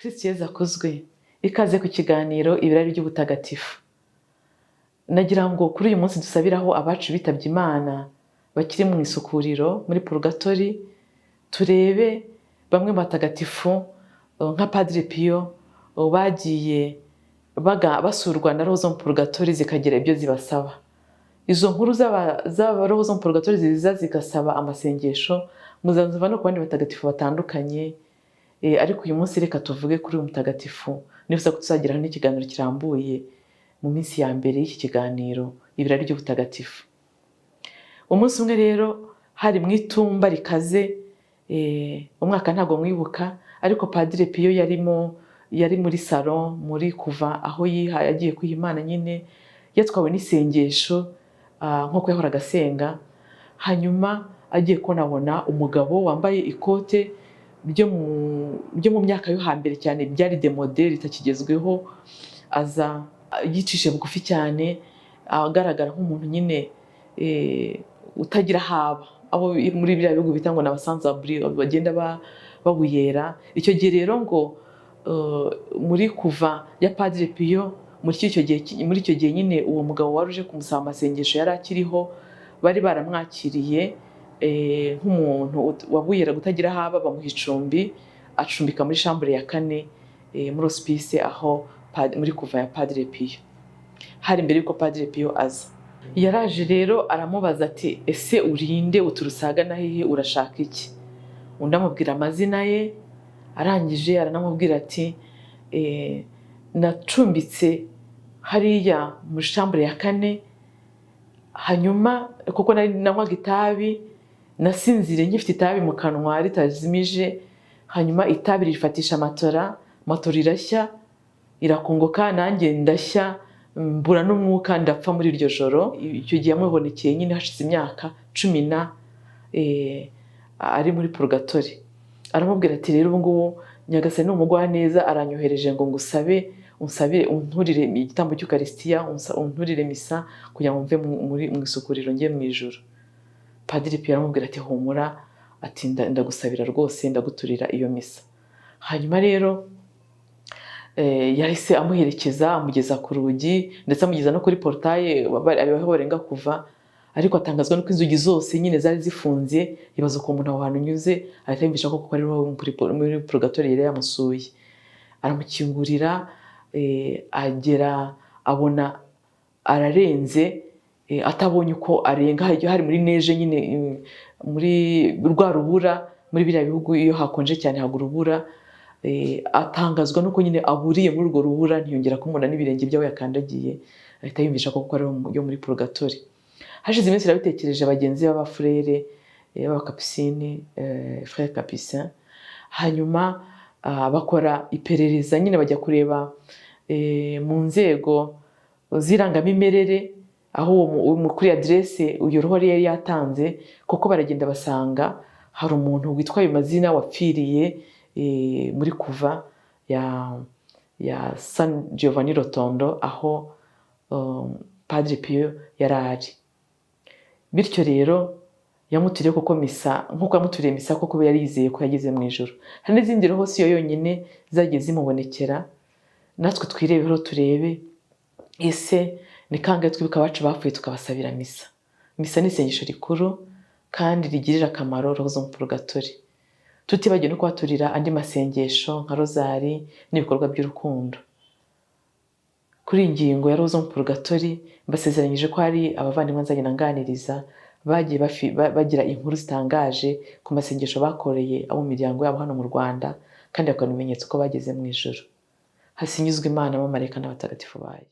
Kristu Yezu akuzwe. Ikaze ku kiganiro Ibirari by'Ubutagatifu. Nagira ngo kuri uyu munsi dusabiraho abacu bitabye Imana bakiri mu isukuriro muri Purgatori, turebe bamwe mu batagatifu nka Padre Pio bagiye basurwa na roho zo mu Purgatori zikagira ibyo zibasaba. Izo nkuru z'aba roho zo mu Purgatori ziza zigasaba amasengesho, muzazumva no ku bandi batagatifu batandukanye. Ariko uyu munsi reka tuvuge kuri uyu mutagatifu nifuza ko tuzagiraho n'ikiganiro kirambuye mu minsi ya mbere y'iki kiganiro Ibirari by'Ubutagatifu. Umunsi umwe rero hari mu itumba rikaze, umwaka ntabwo mwibuka, ariko Padre Pio yari muri salon muri kuva aho yiha yagiye kwiha Imana nyine, yatwawe n'isengesho nk'uko yahoraga asenga. Hanyuma agiye kubonabona umugabo wambaye ikote ryo mu myaka yo hambere cyane, byari démodé, ritakigezweho, aza yicishije bugufi cyane, agaragara nk'umuntu nyine utagira haba, abo muri biriya bihugu bita ngo ni aba sans-abri bagenda babuyera. Icyo gihe rero ngo muri kuva ya Padre Pio muri icyo gihe nyine, uwo mugabo wari uje kumusaba amasengesho yari akiriho, bari baramwakiriye nk'umuntu wabuyeraga utagira haba, bamuha icumbi, acumbika muri chambre ya kane muri hospice aho muri kuva ya Padre Pio. Hari mbere y'uko Padre Pio aza. Yaraje rero aramubaza ati: "Ese urinde? Uturutse ahagana hehe? Urashaka iki?" Undi amubwira amazina ye, arangije aranamubwira ati: "Nacumbitse hariya muri chambre ya kane, hanyuma kuko nari nanywaga itabi, nasinziriye ngifite itabi mu kanwa ritazimije, hanyuma itabi rifatisha matora, matora irashya, irakongoka, nanjye ndashya, mbura n'umwuka, ndapfa muri iryo joro." Icyo gihe yamubonekeye nyine hashize imyaka 10 na ari muri purgatori. Aramubwira ati: "Rero ubu ngubu Nyagasani ni umugwaneza, aranyohereje ngo ngusabe unsabire, unturire igitambo cy'Ukarisitiya, unturire misa kugira ngo mve mu isukuriro njye mu ijuru." Padiri Pio aramubwira ati: "Humura," ati: "Ndagusabira rwose, ndaguturira iyo misa." Hanyuma rero yahise amuherekeza, amugeza ku rugi, ndetse amugeza no kuri portail aho barenga kuva, ariko atangazwa nuko inzugi zose nyine zari zifunze. Yibaza ukuntu umuntu aho hantu unyuze, ahita yumvisha ko kuko ari muri purgatori yari yamusuye. Aramukingurira, agera abona ararenze, atabonye uko arenga. Hari muri neige nyine, muri rwa rubura. Muri biriya bihugu iyo hakonje cyane hagwa urubura. Atangazwa nuko nyine aburiye muri urwo rubura, ntiyongera kumubona n'ibirenge by'aho yakandagiye, ahita yumvisha ko kuko ari yo muri purgatori. Hashize iminsi irabitekereje bagenzi b'abafurere b'abakapisini, frère capucin, hanyuma bakora iperereza nyine, bajya kureba mu nzego z'irangamimerere aho kuri aderese uyu roho yari yatanze kuko. Baragenda basanga hari umuntu witwa ayo mazina wapfiriye muri kuva ya San Giovanni Rotondo aho Padre Pio yari ari. Bityo rero yamuturiye koko misa, nk'uko yamuturiye misa koko yari yizeye ko yageze mu ijuru. Hari n'izindi roho, si yo yonyine, zagiye zimubonekera. Natwe twirebeho, turebe ese ni kangahe twibuka abacu bapfuye tukabasabira misa? Misa ni isengesho rikuru kandi rigirira akamaro roho zo mu purgatori, tutibagiwe no kubaturira andi masengesho nka rozari n'ibikorwa by'urukundo. Kuri iyi ngingo ya roho zo mu purgatori, mbasezeranyije ko hari abavandimwe nzagenda nganiriza bagiye bagira inkuru zitangaje ku masengesho bakoreye abo mu miryango yabo hano mu Rwanda, kandi bakabona ibimenyetso ko bageze mu ijuru. Hasingizwe Imana, abamarayika n'abatagatifu bayo.